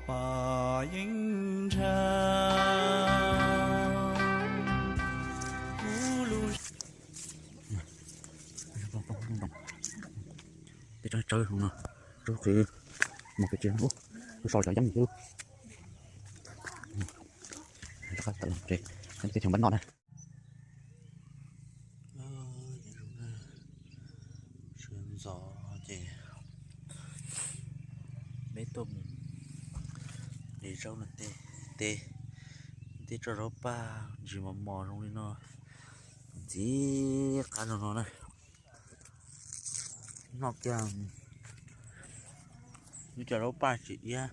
Paj yeeb ntsha. Tej tsawg tsawg no, tsawg qhwv, mos pes tsia, ub, so cov yeeb thiab. Rov qab tawm los tsev, teb chaws npab noj na. Sawv ntxov ces peb tuaj mus de zaub no tej, tej tsob zaub paj ntsis mos mos zoo li no, ntxim qab zoo no na. Noj kiag ib co zaub paj tsis iab,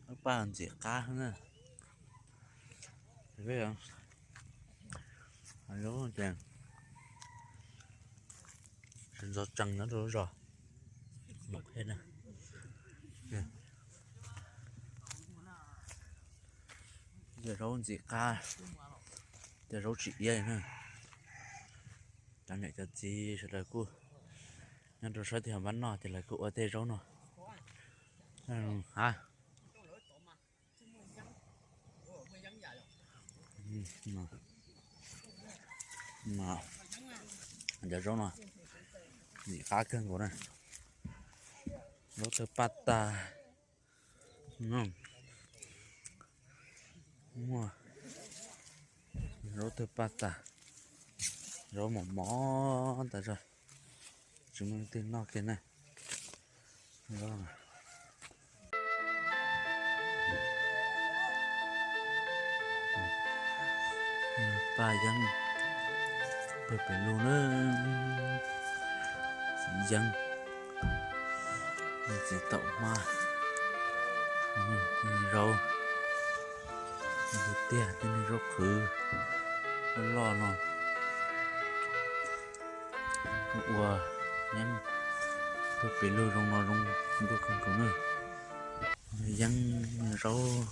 zaub paj ntxim qab na. Zaub ces sawv ntxov tsees nyob rau lub zos. Yog zaub ntxim qab, yog zaub tsis iab na. Cov niam cov txiv sawv daws kuj nyob rau sab teb chaws npab noj ces lawv kuj ua tej zaub no. Ha, cov zaub no ntxim qab kawg nkaus na. Zaub tawg paj tas, muaj zaub tawg paj tas, zaub mos mos tas zog, tsis muaj leej twg noj kiag na. Paj yeeb pawg pes lug na, txiv yeeb, txiv taum hmab, zaub tiag tiag, tej niag zaub qhwv loj loj no. Ua yeeb pawg pes lug zoo no zoo ntuj kawg nkaus na. Yeeb zaub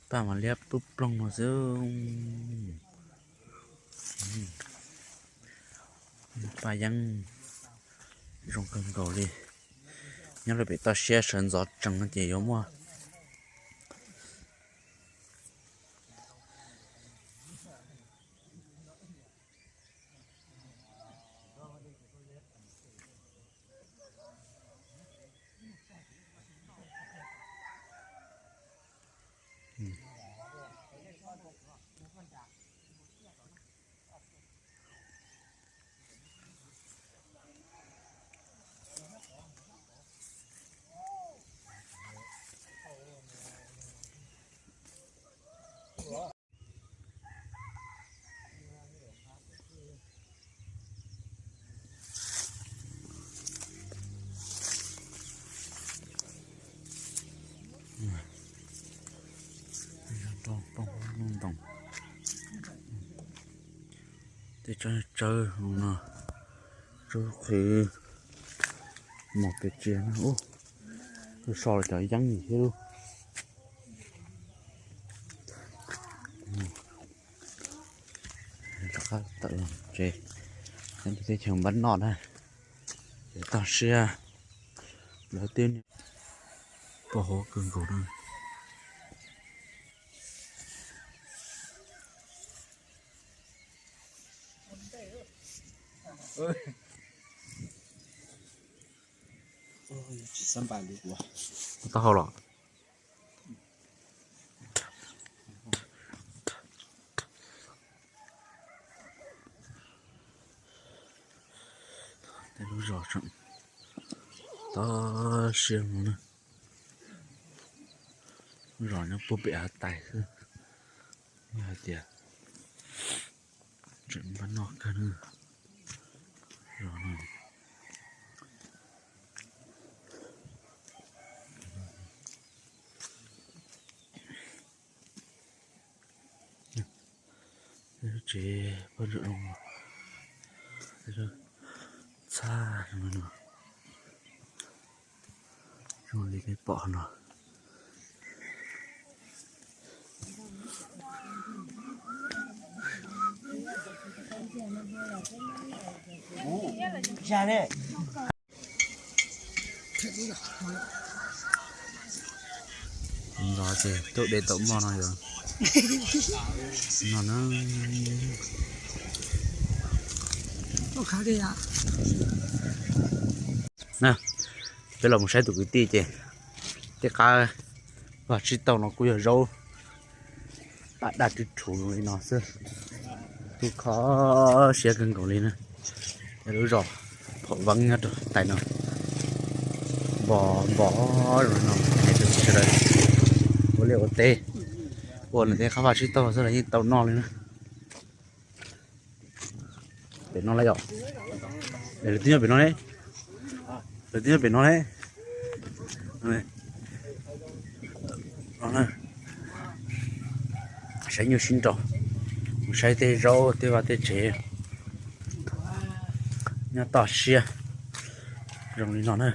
paj mas liab ploog ploog no xwb. Paj yeeb zoo kawg nkaus li. Nyob rau pem toj siab sawv ntxov tsees no ces yuav muaj Rau poob lub ntoo. Tej tsawg tsawg no, tsawg qhwv, mos pes tsia na. Ub, twb so los cov yeeb nim thiab lub. Rov qab tawm los tsev, teb chaws npab noj na. Ces toj siab lawv twb paj huab kawg nkaus na. Taub hau los. Tej lub zos tseem toj siab no na. Lub zos nyob puag pem hav tais xwb. Yog hais tias tseem npab noj kawg na. Zos no tsev poj ntsuam zoo, txhaj no, zoo li peb pom no. Nrog ces tuaj de tau moj no yog no na. Na, peb los mus saib tus kwv tij ces tej qab vaj tsib taug no kuj yog zaub paj daj rwb rhuv li no xwb. Kuj kho siab kawg nkaus li na. Lub zos Phom Veeb nyob rau tais no, npo npo no, sawv daws ua liaj ua teb, ua nws tej qab vaj tsib taug xwb los yeej tau noj li na. Pem no lawm yom, lawv twb nyob pem no ne, lawv twb nyob pem no ne. Saib nyuj sib nraus, mus saib tej zaub tej vaj tej tsev nyob toj siab zoo li no na.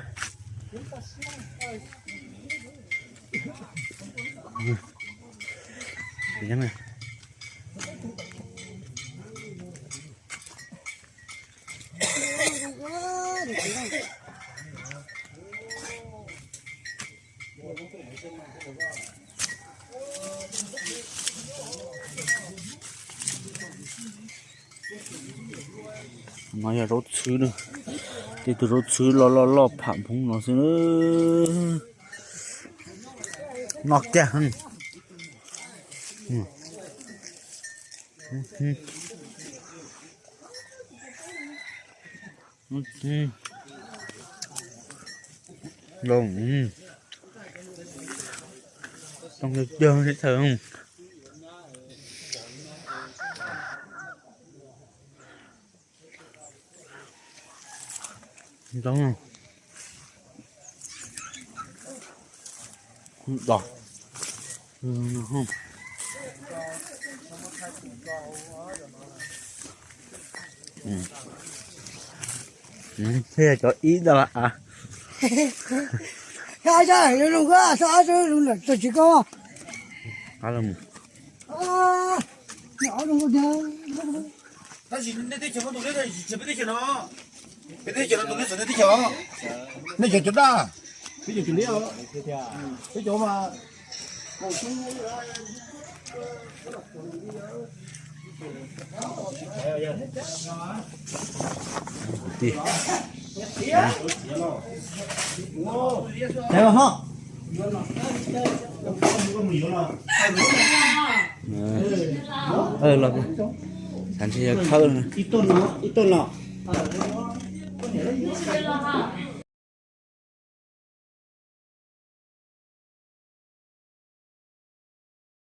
No yog zaub txhwb na, tej tug zaub txhwb loj loj loj pham phoob no xwb. Noj kiag. Zoo, tau cawg sib thaw. Ntoo dos. Thiaj cov ib ntawd a. Tsis koj. Tab sis nej teb chaws muaj tus liab, tsis peb teb chaws no. Peb teb chaws no tus liab txawv nej teb chaws. Nej cov cov daj, peb cov cov liab, peb cov mas. Los xav ntshe yog khawb no.